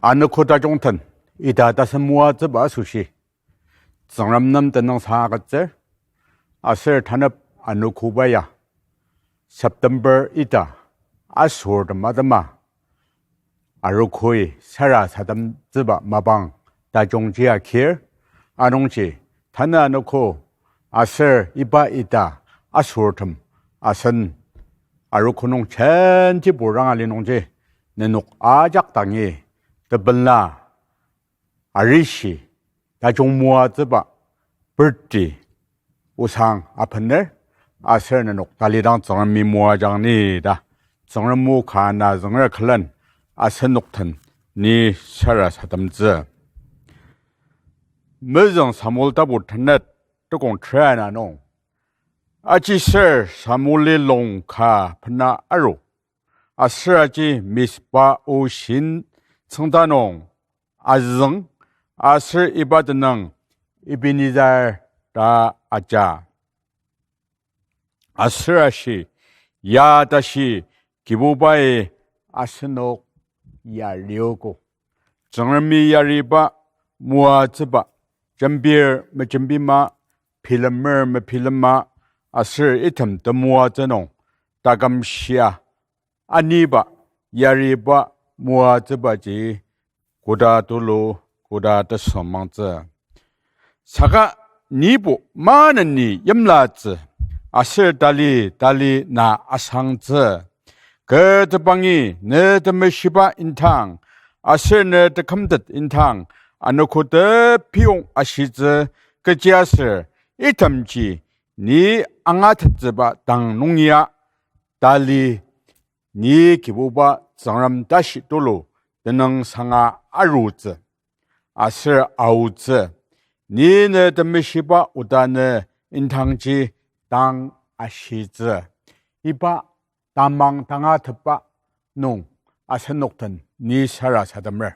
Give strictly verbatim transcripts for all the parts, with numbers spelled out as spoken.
Anogo tajung den ita tasen moatsüba asoshi Tsüngrem nem tenüngsang agütsür, aser tanep anogoba ya September ita asortem atema arogoi sarasademtsüba mapang tajungji akir, anungji tanü anogo aser iba ita asortem asen arogo nung jenti purang ali nungji nenok ajak dangi tepela arishi tajung moatsüba birthday osang apener, aser nenok talidang Tsüngremi moajang ni ta Tsüngrem o ka na zünger külen asenok den ni sarasademtsü. Mezüng Samuel tapu tenet tukong tera na nung, aji ser Samueli lung ka bena aru, aser aji Mizpa o shin tsüngda nung azüng, aser iba tenüng Ebenezer ta aja. Aser ashi, ya tashi Kibubai asenok yariogo. Tsüngremi yariba moatsüba, jembir mejembima, bilemer mebilema, aser item temoatsü nung taküm shia aniba, yariba moatsübaji koda tulu, koda tesüngmangtsü. Saka nibo maneni yimlatsü, aser tali tali na asangtsü. Kü tebangi ne temeshiba indang, aser ne tekümtet indang, anogo tepiyong ashitsü, kechiaser itemji ni angatettsüba dang nung ya, tali ni Kibuba Tsüngrem tashi tulu tenüngsanga arutsü, aser aotsü, ni ne temeshiba oda ne indangji dang ashitsü. Iba tamang tangatetba nung asenok den ni sarasademer.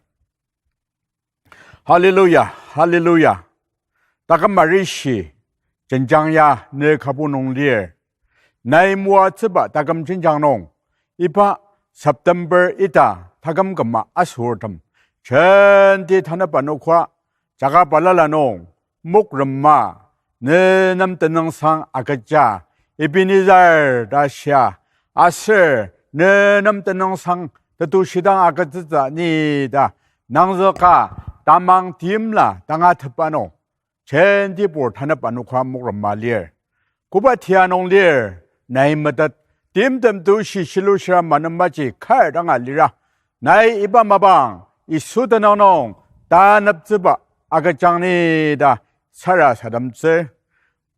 Hallelujah, hallelujah. Taküm arishi jenjang ya ne kabu nung lir. Nai moatsüba taküm jenjang nung, iba September ita taküm küma asortem, jenti tanep anogoa, jaka balala nung, mokrema, ne nem tenüngsang agüja, Ebenezer ta shia, aser ne nem tenüngsang tetushidang agütsütsü ni ta, nangzüka tamang timla tangatetba nung, jentibur tanep anogoa mokrema lir. Koba tia nung lir, nai metet, timtem tushi shilushira manemaji kar danga lira, nai iba mapang Yisu tenüng nung taneptsüba agüjang ni ta sarasademtsür.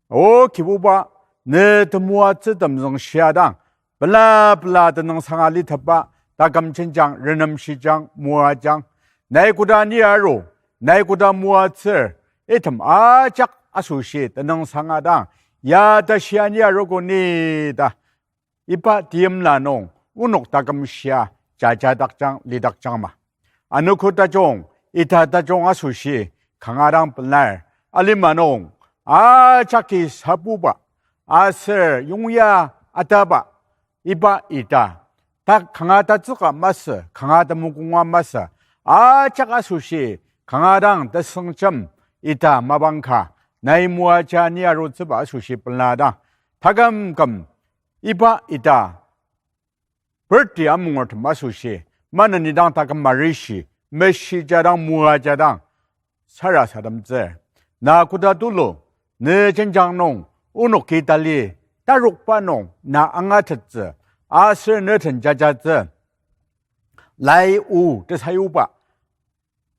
O Kibuba, ne temoatsü temzüng shiadang, pela pela tenüngsanga litepba taküm jenjang renemshijang moajang. Nai koda ni aru, nai koda moatsür, item ajak asoshi tenüngsanga dang, ya ta shia ni arogo ni ta, iba timla nung onok taküm shia jajadakjang lidakjangma. Anogo tajung, ita tajung asoshi kanga dang pelar, alima nung ajaki sapuba, aser yongya ataba, iba ita, ta kanga tatsüka masü, kanga temokonga masü, ajak asoshi kanga dang tesüngjem ita mapang ka, nai moaja ni arutsüba asoshi pela dang, taküm küm, iba ita, birthday amungertem asoshi, maneni dang taküm arishi, meshija dang moaja dang sarasademtsür. Na koda tulu, ne jenjang nung, onoki tali, tarokba nung na angatettsü, aser ne den jajatsü, lai o tesayuba,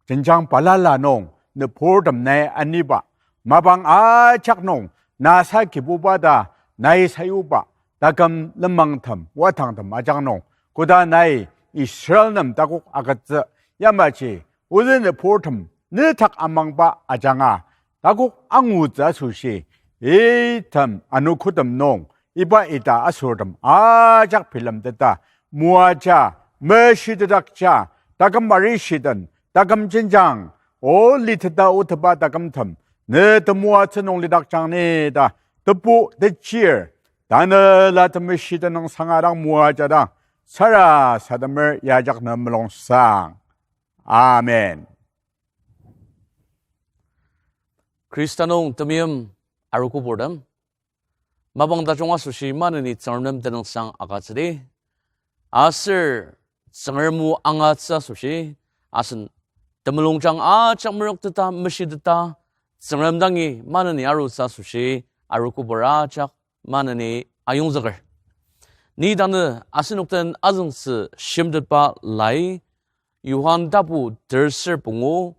jenjang balala nung nüburtem nai aniba, mapang ajak nung nasa Kibuba ta nai sayuba, taküm lenmangtem, wadangtem ajak nung, koda nai Israel nem takok agütsü, yamaji ozü nüburtem nedak amangba ajanga takok angutsü asoshi, item anogotem nung, iba ita asortem ajak bilemteta, moaja, meshitedakja, taküm arishi den, taküm jenjang, o liteta oteba takümtem, ne temoatsü nung lidakjang ni ta, tebu techir, tanela temeshi tenüngsanga dang moaja dang sarasademer ya ajak ne mulungsang. Amen. Khrista nung temeim arogo purtem, mapang tajung asoshi maneni Tsüngrem nem tenüngsang agütsüdi. Aser Tsüngrem o angatsü asoshi, asen temulungjang ajak merükteta, meshiteta, Tsüngrem dangi maneni arutsü asoshi, arogo pur ajak maneni ayongzüker. Ni tanü asenok den azüngtsü shimtetba lai, Johan tapu terser pungu,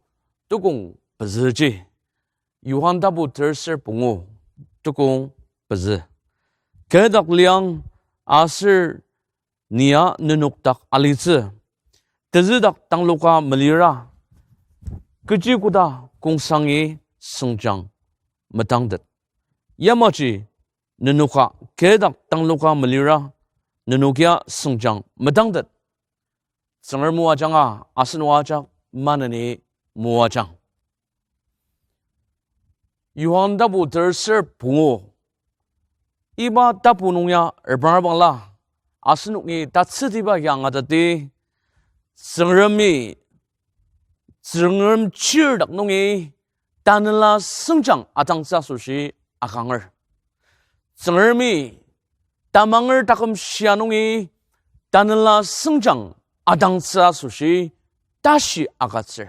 tukong pezüji. Johan tapu terser pungu, tukong pezü. Kü dak liang aser nia nenok dak alitsü. Tezü dak tangloka melira, kechi koda kongsangi sengjang metangtet. Yamaji nenoka kü dak tangloka melira, nenok ya sengjang metangtet. Tsüngrem o ajanga asenok ajak maneni moajang. Johan tapu terser pungu. Iba tapu nung ya reprangabangla, asenoki tatsütiba ya angateti, Tsüngremi, Tsüngrem chir dak nungi tanela sengjang atangtsü asoshi akanger. Tsüngremi tamanger taküm shia nungi tanela sengjang atangtsü asoshi tashi agütsür.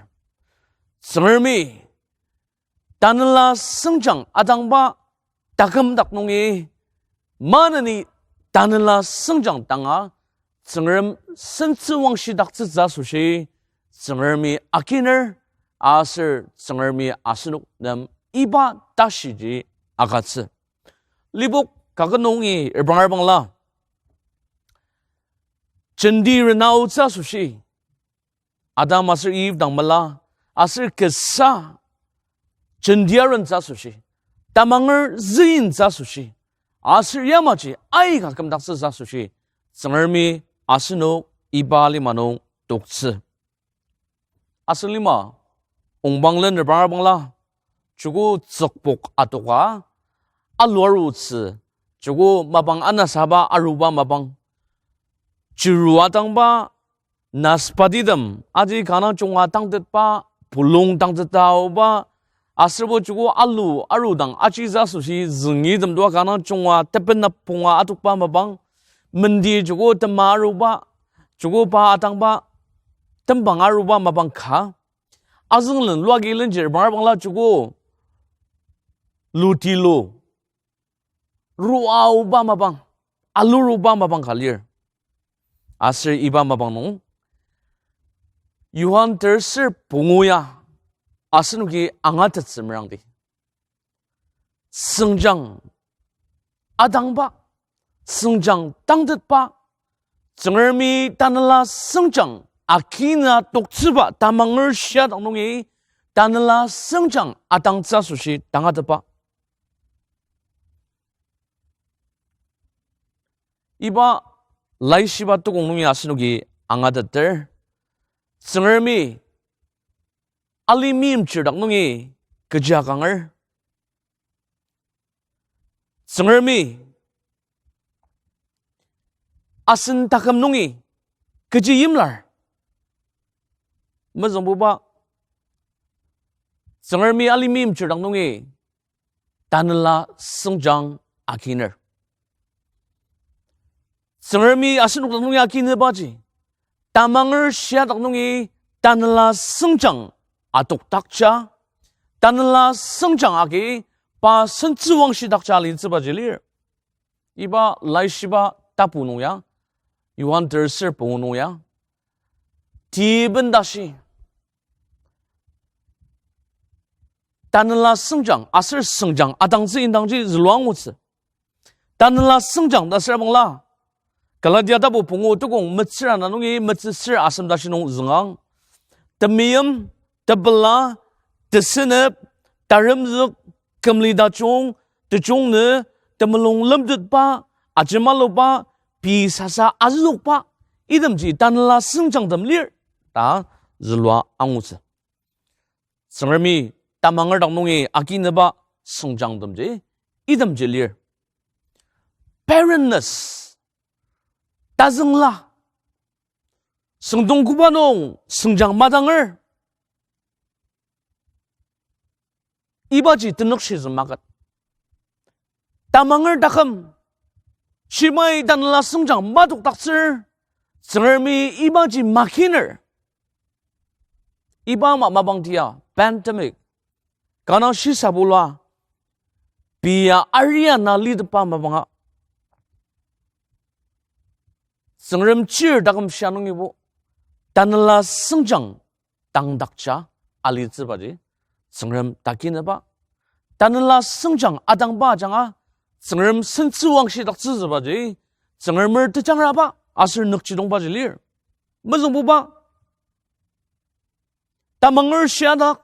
Tsüngremi tanela sengjang atangba taküm dak nungi maneni tanela sengjang tanga Tsüngrem sentsü wangshidaktsütsü asoshi Tsüngremi akiner, aser Tsüngremi asenok nem iba tashiji agütsü. Lipok kaket nungi reprangabangla, jenti renaotsü asoshi, Adam aser Eve dang mela, aser kasa jenti arentsü asoshi, tamanger züyintsü asoshi, aser yamaji aika kümdaktsütsü asoshi, Tsüngremi asenok iba lima nung toktsü. Asen lima, ongpanglen reprangabangla, joko tsükpok atoka, alu arutsü, joko mapang anasaba aruba mapang, chiru atangba, naspatitem, aji kanga junga tangtetba, pulung tangteta aoba, aserbo joko alu arudang ajitsü asoshi züngitem tua kanga junga tepenap punga atokba mapang, mendi joko tema aruba, joko pa atangba, tembang aruba mapang ka, azünglen luagi lenji reprangabangla joko lutilu, ru aoba mapang, alu ruba mapang ka lir. Aser iba mapang nung, Johan terser pungu ya asenoki angatettsü merangdi. Sengjang atangba, sengjang tangtetba, Tsüngremi tanela sengjang akina toktsüba tamanger shia dak nungi tanela sengjang atangtsü asoshi tangatetba. Iba laishiba tukong nungi asenoki angateter, Tsüngremi alima meimchir dak nungi kechi akanger, Tsüngremi asen taküm nungi kechi yimlar. Mezüngbuba, Tsüngremi alima meimchir dak nungi tanela sengjang akiner. Tsüngremi asenok dak nungi akinebaji, tamanger shia dak nungi tanela sengjang atokdakja, tanela sengjang agi pa sentsüwangshidakja alitsübaji lir. Iba laishiba tapu nung ya, Johan terser pungu nung ya, teben tashi tanela sengjang aser sengjang atangtsü indangji zülua angutsü. Tanela sengjang ta süra bangla, Galatia tapu pungu tukong metsür ana nungi metsüsür asem tashi nung züngang. Temeim, tepela, tesünep, taremzük, kümli tajung, tejung nü, temulung lemtetba, ajemaluba, pei sasa azüokba, itemji tanela sengjangtem lir ta zülua angutsü. Tsüngremi tamanger dak nungi akineba sengjangtemji itemji lir. Barrenness, tazüngla, Süngdong koba nung süngjang madanger. Ibaji tenükshizü maket. Tamanger taküm, shimai tanela süngjang madokdaktsür, Tsüngremi ibaji makiner. Iba ama mapang tia, pandemic, kanga shisabula, pia aria na litepa mapanga. Tsüngrem chir taküm shia nungibo, tanela süngjang tangdakja alitsübaji, Tsüngrem takineba. Tanela süngjang atangba ajanga, Tsüngrem sentsüwangshidaktsütsübaji, Tsüngremer tejangraba aser nükjidongbaji lir. Mezüngbuba, tamanger shiadak,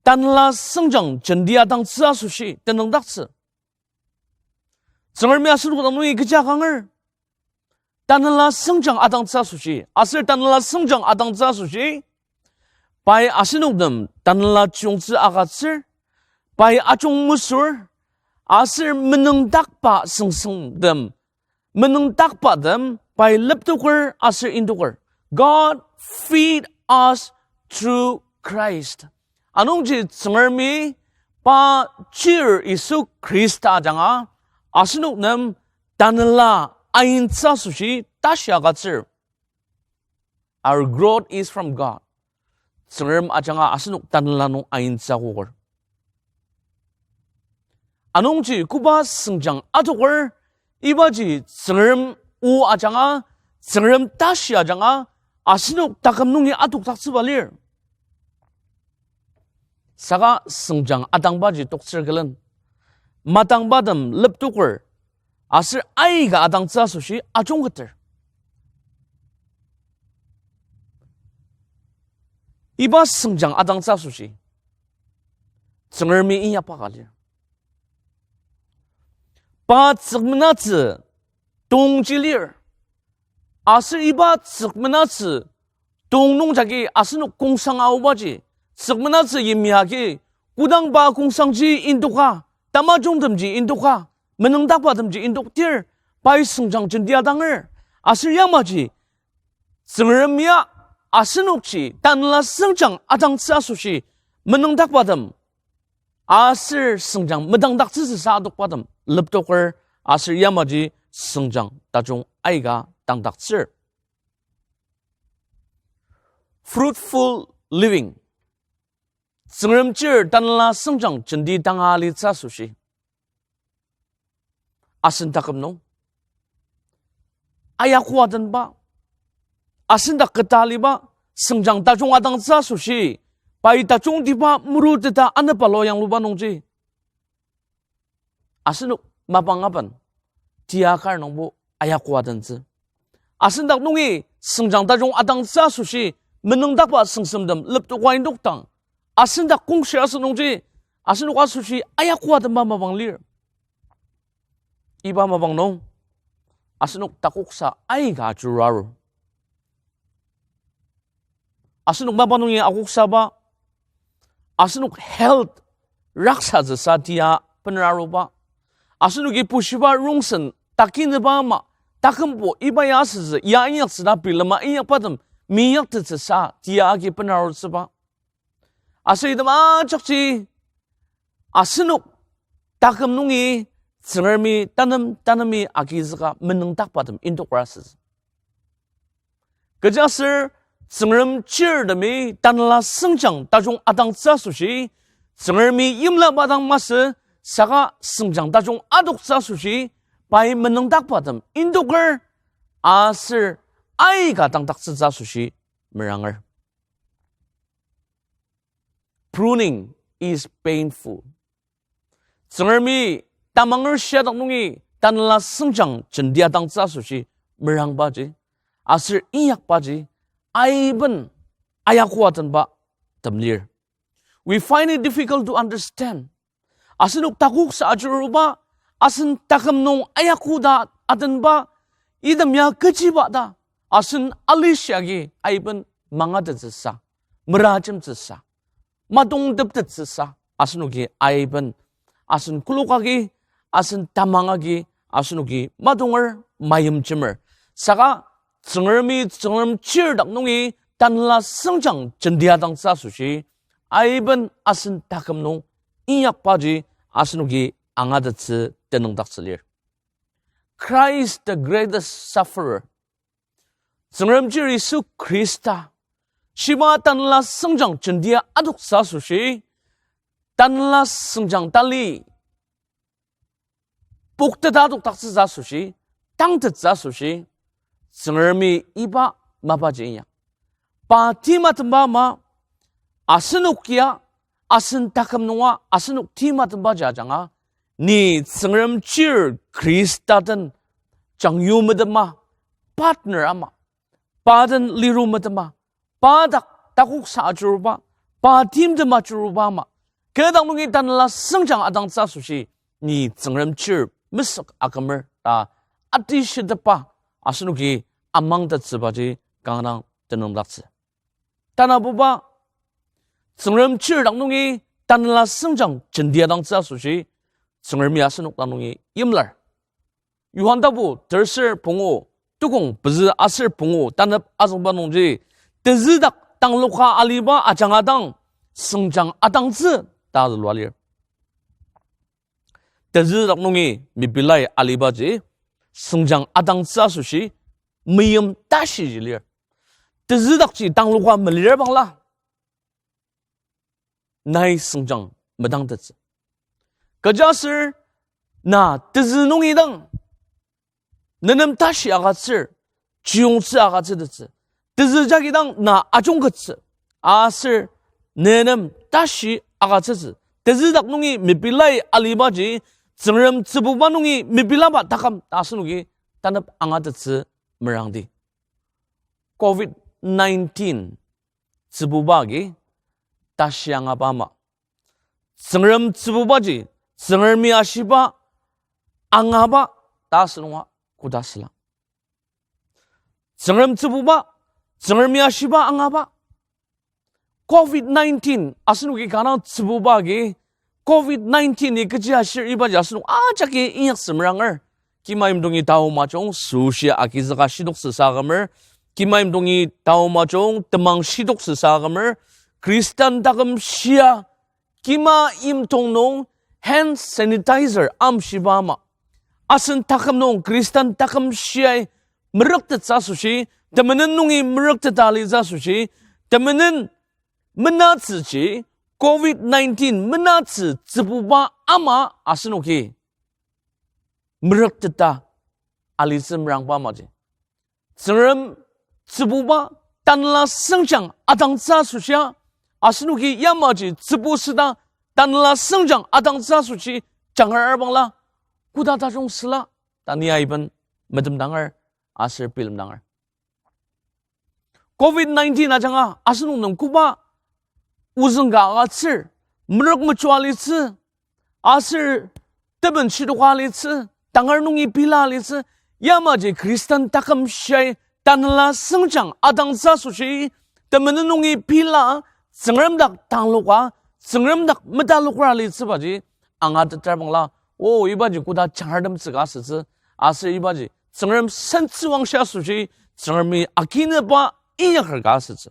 tanela süngjang jenti atangtsü asoshi tenüngdaktsü. Tsüngremi asenok dang nungi kechi akanger. Tanela süngjang atangtsü asoshi, aser tanela süngjang atangtsü asoshi, pai asenok nem tanela chiyungtsü agütsür, pai ajung mesür, aser menüngdakba süngsüngtem, menüngdakbatem pai leptoker aser indoker. God feed us through Christ. Anungji Tsüngremi pa chir Yisu Khrista ajanga asenok nem tanela aintsü asoshi tashi agütsür. Our growth is from God. Tsüngrem ajanga asenok tanela nung aintsü akoker. Anungji koba süngjang adoker, ibaji Tsüngrem o ajanga, Tsüngrem tashi ajanga, asenok taküm nungi adokdaktsüba lir. Saka süngjang atangbaji toktsür külen, matangbatem leptoker, aser aika atangtsü asoshi ajungketer. Iba süngjang atangtsü asoshi Tsüngremi inyakba ka lir. Pa tsükmenatsü tongji lir. Aser iba tsükmenatsü tong nungjagi asenok kongsang aobaji, tsükmenatsü yimya agi, kodang pa kongsangji indoka, tamajungtemji indoka, menüngdakbatemji indoktir, pai süngjang jenti atanger. Aser yamaji, Tsüngrem ya asenokji tanela süngjang atangtsü asoshi menüngdakbatem, aser süngjang medangdaktsütsüsa adokbatem leptoker, aser yamaji süngjang tajung aika tangdaktsür. Fruitful living. Tsüngrem chir tanela süngjang jenti tanga alitsü asoshi, asen taküm nung ayakua tenba, asen dak keta aliba, süngjang tajung atangtsü asoshi, pai tajungtiba muruteta anepalo yangluba nungji, asenok mapang aben tia kar nungbo ayakua tentsü. Asen dak nungi süngjang tajung atangtsü asoshi menüngdakba süngsüngtem leptoka indokdang, asen dak kongshia asü nungji, asenok asoshi ayakua tenba mapang lir. Iba mapang nung asenok takoksa aika ajurua aru. Asenok mapa nungi akoksaba, asenok health raksatsüsa tia benera aruba, asenoki pushiba rongsen takineba ama, takümbo iba ya asütsü ya inyaktsü ta bilema inyakbatem minyaktettsüsa tia agi benera arutsüba. Aser item ajakji asenok taküm nungi Tsüngremi tanem tanemi agizüka menüngdakbatem indokra asütsü. Kechiaser Tsüngrem chirtemi tanela süngjang tajung atangtsü asoshi, Tsüngremi yimlaba dang masü, saka süngjang tajung adoktsü asoshi, pai menüngdakbatem indoker, aser aika tangdaktsütsü asoshi meranger. Pruning is painful. Tsüngremi tamanger shiadak nungi tanela süngjang jentia dangtsü asoshi merangbaji, aser inyakbaji, aiben ayakoa tenba tem lir. We find it difficult to understand. Asenok takoksa ajuruba, asen taküm nung ayako ta atenba, item ya kechiba ta, asen alishia agi aiben mangatettsüsa, merajemtsüsa, matongteptettsüsa, asenoki aiben, asen kolok agi, asen tamang agi, asenoki matonger, mayimjemer. Saka Tsüngremi Tsüngrem chir dak nungi tanela sengjang jentia dangtsü asoshi, aiben asen taküm nung inyakbaji asenoki angatettsü tenüngdaktsü lir. Christ, the greatest sufferer. Tsüngrem chir Yisu Khrista, shiba tanela sengjang jentia adoktsü asoshi, tanela sengjang tali pokteta adokdaktsütsü asoshi, tangtettsü asoshi, Tsüngremi iba mapaji inyak. Pa timatemba ama, asenok ya, asen taküm nunga asenok timatembaji ajanga, ni Tsüngrem chir Khrista den jangyu metema, partner ama, pa den liru metema, pa dak takoksa ajuruba, pa timtem ajuruba ama, kü dak nungi tanela sengjang adangtsü asoshi, ni Tsüngrem chir mesük akümer ta atishitetba asenoki amangtettsübaji kanga dang tenüngdaktsü. Tanabuba, Tsüngrem chir dak nungi tanela sengjang jentia dangtsü asoshi, Tsüngremi asenok dak nungi yimlar. Johan tapu terser pungu, tukong pezü aser pungu tanep azüngba nungji, tezü dak tangloka aliba ajanga dang sengjang adangtsü ta zülua lir. Tezü dak nungi mepilai alibaji sengjang adangtsü asoshi meim tashiji lir. Tezü dakji tangloka melir bangla, nai sengjang medangtettsü. Kechiaser na tezü nungi dang nenem tashi agütsür, chiyongtsü agütsütettsü. Tezü jagi dang na ajungkettsü, aser nenem tashi agütsütsü. Tezü dak nungi mepilai alibaji, Tsüngrem tsübuba nungi mepilaba taküm ta asenoki tanep angatettsü merangdi. Covid nineteen tsübuba agi tashi angaba ama, Tsüngrem tsübubaji, Tsüngremi ashiba angaba ta asenunga koda süla. Tsüngrem tsübuba, Tsüngremi ashiba angaba. Covid nineteen asenoki kanga tsübuba agi, Covid nineteen-i kechi ashir ibaji asenok ajaki inyaksü meranger. Kima yimdongi tao majung, süshi agizüka shitoktsü sa akümer. Kima yimdongi tao majung, temang shitoktsü sa akümer. Khristan taküm shia, kima yimdong nung hand sanitizer amshiba ama, asen taküm nung Khristan taküm shiai merüktettsü asoshi, temenen nungi merükteta alitsü asoshi, temenen menatsüji, Covid nineteen menatsü tsübuba ama asenoki merükteta alitsü merangba amaji, Tsüngrem tsübuba tanela sengjang adangtsü asoshia, asenoki yamaji tsübu süda tanela sengjang adangtsü asoshi jangar arbangla, koda tajung süla ta ni aiben metemdanger aser bilemdanger. Covid nineteen ajanga asenok nem koba ozüng ka agütsür, merük mejua alitsü, aser teben shitoka alitsü, tangar nungi bila alitsü, yamaji Khristan taküm shiai tanela sengjang adangtsü asoshi, temenen nungi bila, Tsüngrem dak tangloka, Tsüngrem dak metalokra alitsübaji angatetra bangla, o, ibaji koda jangartemtsü ka asütsü, aser ibaji Tsüngrem sentsüwangshi asoshi, Tsüngremi akineba inyaker ka asütsü.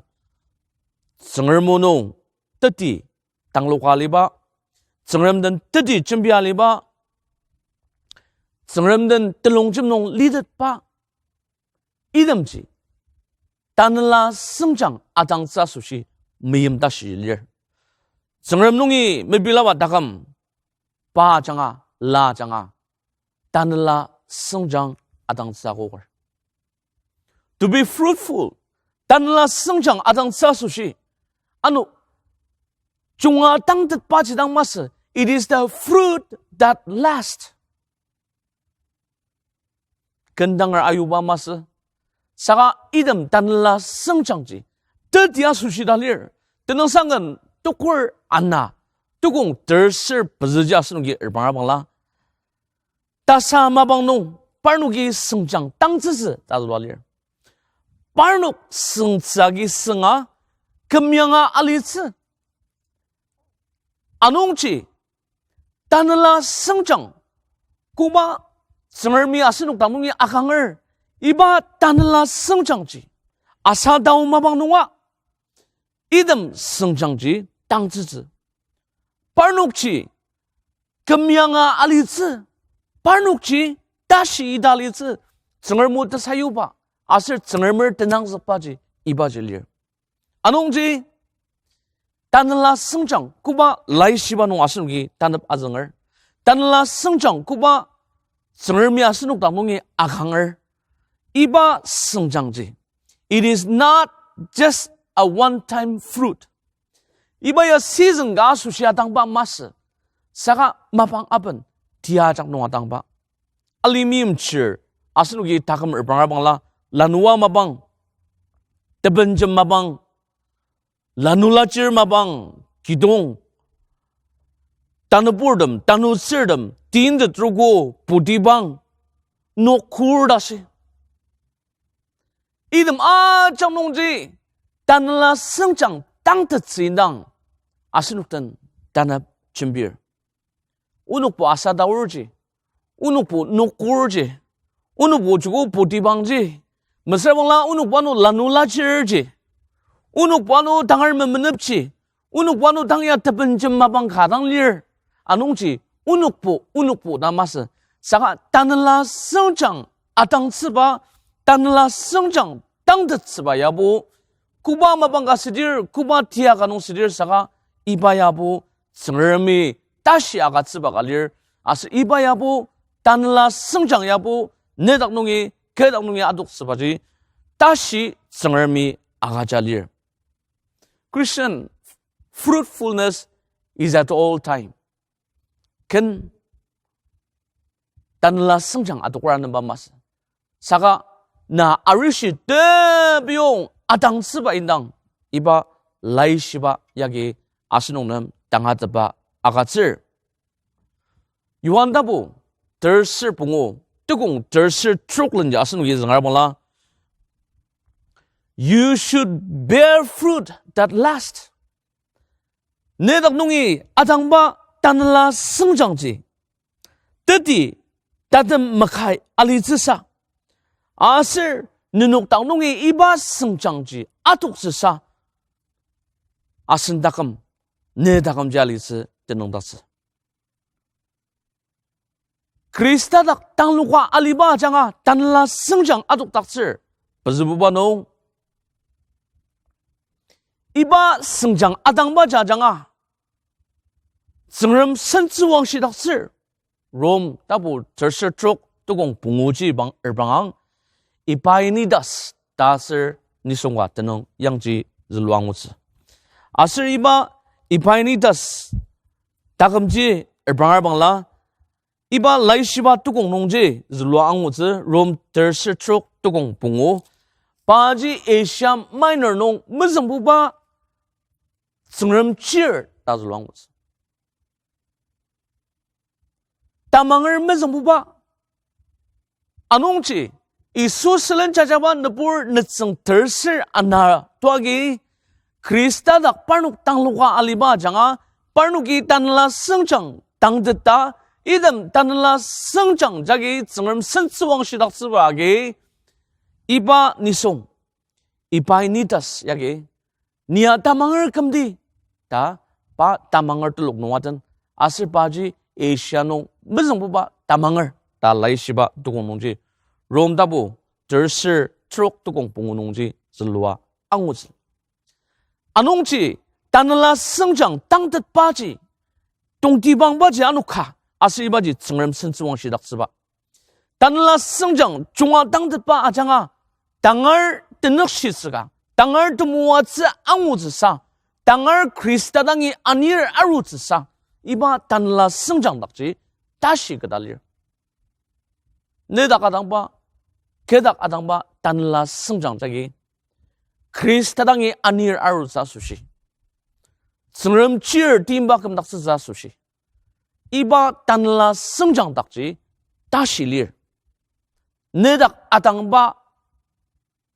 Tsüngrem o nung teti tangloka aliba, Tsüngrem den teti jembia aliba, Tsüngrem den telongjem nung litetba, itemji tanela sengjang adangtsü asoshi meimtashi lir. Tsüngrem nungi mebilaba taküm, pa ajanga, la ajanga, tanela sengjang adangtsü akoker. To be fruitful, tanela sengjang adangtsü asoshi, ano junga tangtetbaji dang masü, it is the fruit that last. Kendanger ayuba masü, saka item tanela sengjangji teti asoshi ta lir. Tenüngsangken tukur ana, tukong terser pezüji asenoki erbangra bangla, tasa mapang nung parnoki sengjang tangtsütsü ta zülua lir. Parnok sengtsü agi senga kümyanga alitsü. Anungji tanela sengjang koba Tsüngremi asenok dang nungi akanger, Iba tanela süngjangji, asadao mapang nunga, item süngjangji tangtsütsü. Parnokji küm yanga alitsü, parnokji tashi ita alitsü, Tsüngrem o tesayuba, aser Tsüngremer tenangzükbaji ibaji lir. Anungji, tanela süngjang koba laishiba nung asenoki tanep azünger. Tanela süngjang koba Tsüngremi asenok dak nungi akanger. Iba süngjangji, it is not just a one-time fruit. Iba ya season ka asoshi atangba masü, saka mapang aben tia ajak nung atangba. Alima meimchir, asenoki taküm repranga bangla, lanua mapang, tebenjem mapang, lanulajir mapang, kidong, tanüburtem, tanutsürtem, tintetruko, putibang, nokkur ta shi. Item ajak nungji tanela süngjang tangtettsü indang asenok den tanep jembir. Onokbo asadaorji, onokbo nokkurji, onokbo joko putibangji, mesüra bangla onokbo ano lanulajirji, onokbo ano tangar memenepji, onokbo ano tang ya tebenjem mapang ka dang lir. Anungji onokbo, onokbo ta masü. Saka tanela süngjang atangtsüba, tanela süngjang tangtettsüba yabo, koba mapang ka südir, koba tia ka nung südir saka iba yabo Tsüngremi tashi agütsüba ka lir, aser iba yabo, tanela süngjang yabo, nedak nungi, kü dak nungi adoktsübaji, tashi Tsüngremi agüja lir. Christian fruitfulness is at all time. Ken tanela süngjang adokra nemba masü. Saka na arishi tebiyong atangtsüba indang iba laishiba yagi asenok nem tangatetba agütsür. Johan tapu terser pungu, tukong terser trok lenji asenoki züngara bangla, You should bear fruit that last. Nedak nungi atangba tanela süngjangji teti tatem makai alitsüsa, aser nenok dak nungi iba süngjangji atoktsüsa, asen taküm, ne takümji alitsü tenüngdaktsü. Khrista dak tangloka aliba ajanga tanela süngjang adokdaktsür. Pezübuba nung, iba süngjang atangba ja ajanga Tsüngrem sentsüwangshidaktsür. Rom tapu terser trok tukong punguji bang erbangang, Epainetus ta aser nisung ka tenüng yangji zülua angutsü. Aser iba Epainetus takümji erbanger bangla, iba laishiba tukong nungji zülua angutsü, Rom terser trok tukong pungu. Paji Asia Minor nung mezüngbuba Tsüngrem chir ta zülua angutsü. Tamanger mezüngbuba. Anungji, Yisu sülen jajaba nübur nütsüng terser ana toagi, Khrista dak parnok tangloka aliba ajanga, parnoki tanela süngjang tangteta, item tanela süngjang jagi Tsüngrem sentsüwangshidaktsüba agi, iba nisung, Epainetus yagi, nia tamanger kümdi ta, pa tamanger telok nung aten, aser paji Asia nung mezüngbuba tamanger ta laishiba tukong nungji, Rom tapu terser trok tukong pungu nungji zülua angutsü. Anungji, tanela süngjang tangtetbaji, tongtibangbaji anoka, aser ibaji Tsüngrem sentsüwangshidaktsüba. Tanela süngjang junga tangtetba ajanga, tangar tenükshitsüka, tangar temoatsü angutsüsa, tangar Khrista dangi anir arutsüsa, iba tanela süngjang dakji tashi keta lir. Nedak atangba, kedak atangba tanela süngjang jagi Khrista dangi anir arutsü asoshi, Tsüngrem chir timba kümdaktsütsü asoshi, iba tanela süngjang dakji tashi lir. Nedak atangba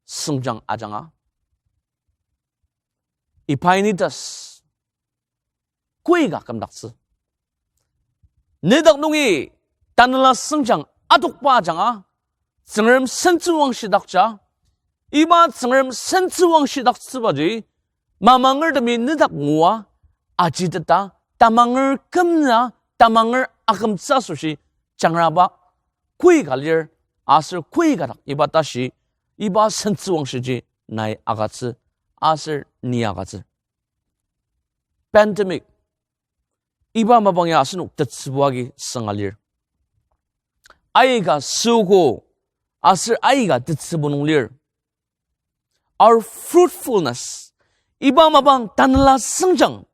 süngjang ajanga, Epainetus koi ka kümdaktsü. Nedak nungi tanela süngjang adokba ajanga, Tsüngrem sentsüwangshidakja, iba Tsüngrem sentsüwangshidaktsübaji, mamangertemi nedak ngua, ajiteta, tamanger kümna, tamanger akümtsü asoshi, jangraba, koi ka lir, aser koi ka dak iba tashi, iba sentsüwangshiji nai agütsü, aser ni agütsü. Pandemic, iba mapang ya asenok tetsübu agi sünga lir. Aika süogo, aser aika tetsübu nung lir. Our fruitfulness, iba mapang tanela süngjang,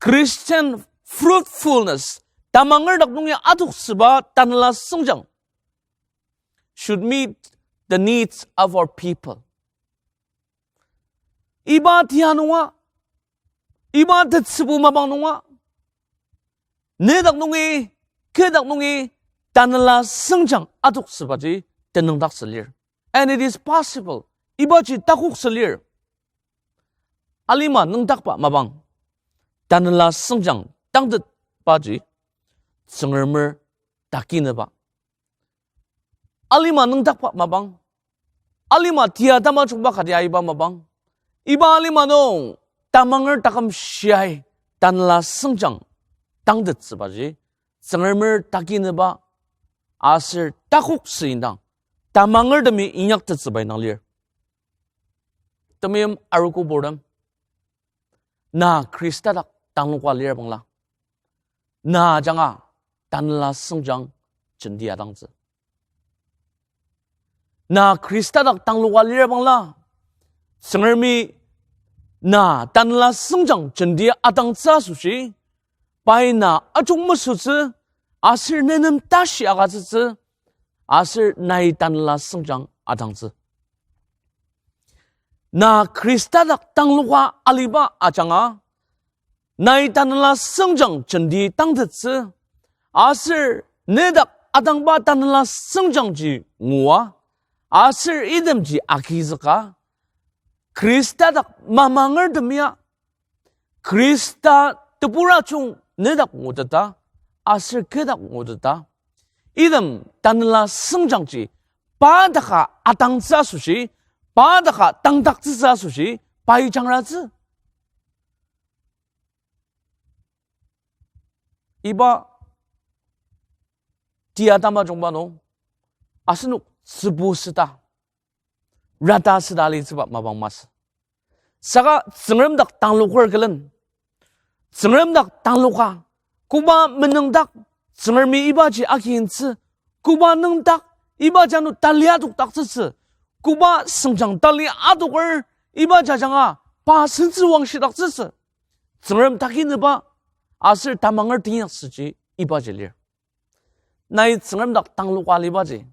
Christian fruitfulness, tamanger dak nungi adoktsüba tanela süngjang, should meet the needs of our people. Iba tia nunga, iba tetsübu mapang nunga, nedak nungi, kü dak nungi, tanela süngjang adoktsübaji tenüngdaktsü lir. And it is possible. Ibaji takoktsü lir. Alima nüngdakba mapang, tanela süngjang tangtetbaji, Tsüngremer takinüba. Alima nüngdakba mapang, alima tia tamajungba kati aiba mapang, iba alima nung tamanger taküm shiai tanela süngjang tangtettsübaji, Tsüngremer takinüba aser takoktsü indang, tamangertemi inyaktettsüba indang lir. Temeim arogo purtem, na Khrista dak tangloka lir bangla, na ajanga tanela süngjang jenti atangtsü. Na Khrista dak tangloka lir bangla, Tsüngremi na tanela süngjang jenti atangtsü asoshi, pai na ajung mesütsü, aser nenem tashi agütsütsü, aser nai tanela süngjang atangtsü. Na Khrista dak tangloka aliba ajanga, nai tanela süngjang jenti tangtettsü, aser nedak atangba tanela süngjangji ngua, aser itemji agizüka, Khrista dak mamangertem ya, Khrista tebur ajung nedak nguteta, aser kü dak nguteta, item tanela süngjangji, pa daka atangtsü asoshi, pa daka tangdaktsütsü asoshi, pai jangratsü. Iba tia tamajungba nung, asenok tsübu süta, rata süta alitsüba mapang masü. Saka Tsüngrem dak tangloker külen, Tsüngrem dak tangloka, koba menüngdak, Tsüngremi ibaji agintsü, koba nüngdak, ibaji ano tali adokdaktsütsü, koba süngjang tali adoker, ibaji ajanga pa sentsüwangshidaktsütsü, Tsüngrem takinüba, aser tamanger teinyaktsüji ibaji lir. Nai Tsüngrem dak tangloka alibaji,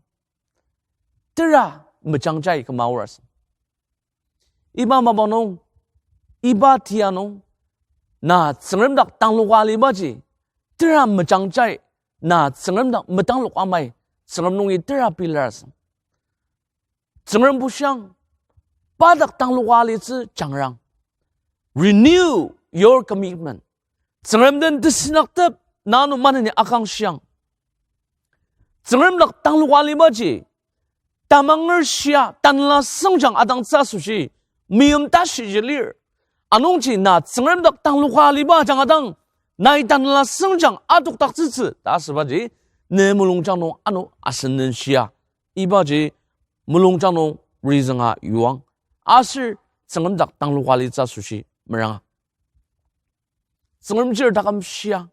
tera mejangjai küma aor asü. Iba mapang nung, iba tia nung, na Tsüngrem dak tangloka alibaji, tera mejangjai, na Tsüngrem dak metangloka amai, Tsüngrem nungi tera pilar asü. Tsüngrem bushiang, pa dak tangloka alitsü jangrang. Renew your commitment. Tsüngrem den tesünaktep, na ano maneni akangshiang. Tsüngrem dak tangloka alibaji, tamanger shia tanela süngjang atangtsü asoshi, meim tashiji lir. Anungji na Tsüngrem dak tangloka aliba ajanga dang, nai tanela süngjang adokdaktsütsü ta asübaji, ne mulungjang nung ano asüngdang shia. Ibaji mulungjang nung reason-a yuang. Aser Tsüngrem dak tangloka alitsü asoshi meranga. Tsüngrem chir taküm shia,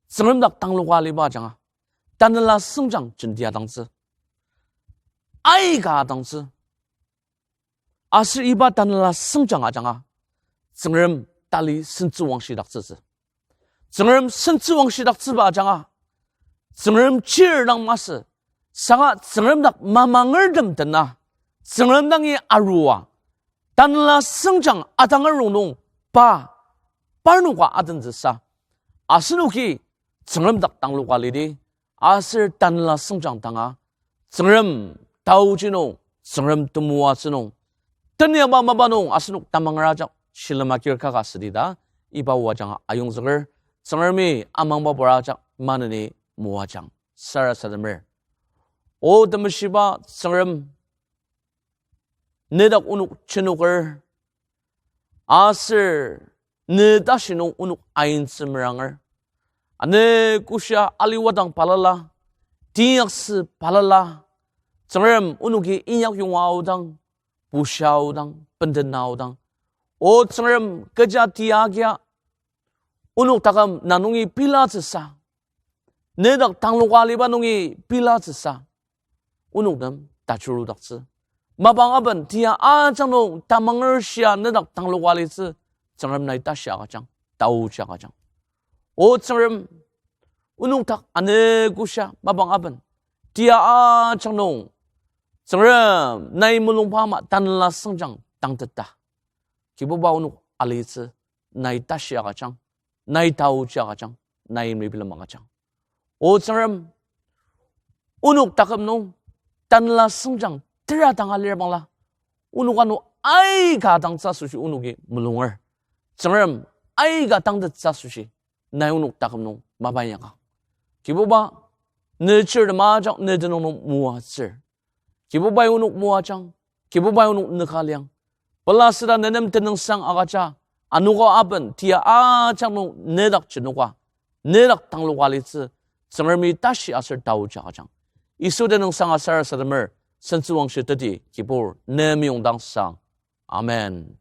Tsüngrem dak tangloka aliba ajanga, tanela süngjang jenti atangtsü, aika atangtsü. Aser iba tanela süngjang ajanga, Tsüngrem tali sentsüwangshidaktsütsü. Tsüngrem sentsüwangshidaktsüba ajanga, Tsüngrem chir dang masü, saka Tsüngrem dak mamangertem dena, Tsüngrem dangi arua, tanela süngjang atanger rongnung pa, parnoka adentsüsa. Asenoki Tsüngrem dak tangloka lidi, aser tanela süngjang danga, Tsüngrem taoji nung, Tsüngrem temoatsü nung, teniaba mapa nung asenok tamanger ajak shilem akir kaka südi ta, iba o ajanga ayongzüker, Tsüngremi amangba pura ajak maneni moajang. Sarasademer. O temeshiba Tsüngrem, nedak onok jenoker, aser ne tashi nung onok aintsümeranger. Ane koshia aliwadang balala, teinyaksü balala, Tsüngrem onoki inyak yonga aodang, bushia aodang, bendena aodang. O Tsüngrem, kecha tiakia, onok taküm na nungi pilatsüsa, nedak tangloka aliba nungi pilatsüsa, onok nem tajurudaktsü. Mapang aben tia ajak nung tamanger shia nedak tangloka alitsü, Tsüngrem nai tashi agüjang, taoji agüjang. O Tsüngrem, onok dak ane koshia mapang aben tia ajak nung, Tsüngrem nai mulungba ama tanela sengjang tangteta, Kibuba, onok alitsü nai tashi agüjang, nai taoji agüjang, nai mebilem agüjang. O Tsüngrem, onok taküm nung tanela sengjang tera danga lir bangla, onok ano aika dangtsü asoshi onoki mulunger. Tsüngrem, aika tangtettsü asoshi nai onok taküm nung mapa inyaka. Kibuba, ne chirtem ajak ne tenüng nung moatsür. Kibubai onok moajang, Kibubai onok nüka liang. Pela süda ne nem tenüngsang agüja, anogo aben tia ajak nung nedak jenoka, nedak tangloka alitsü, Tsüngremi tashi aser taoji agüjang. Yisu tenüngsang aser sarasademer, sentsüwangshi teti Kibur ne meyongdang sang. Amen.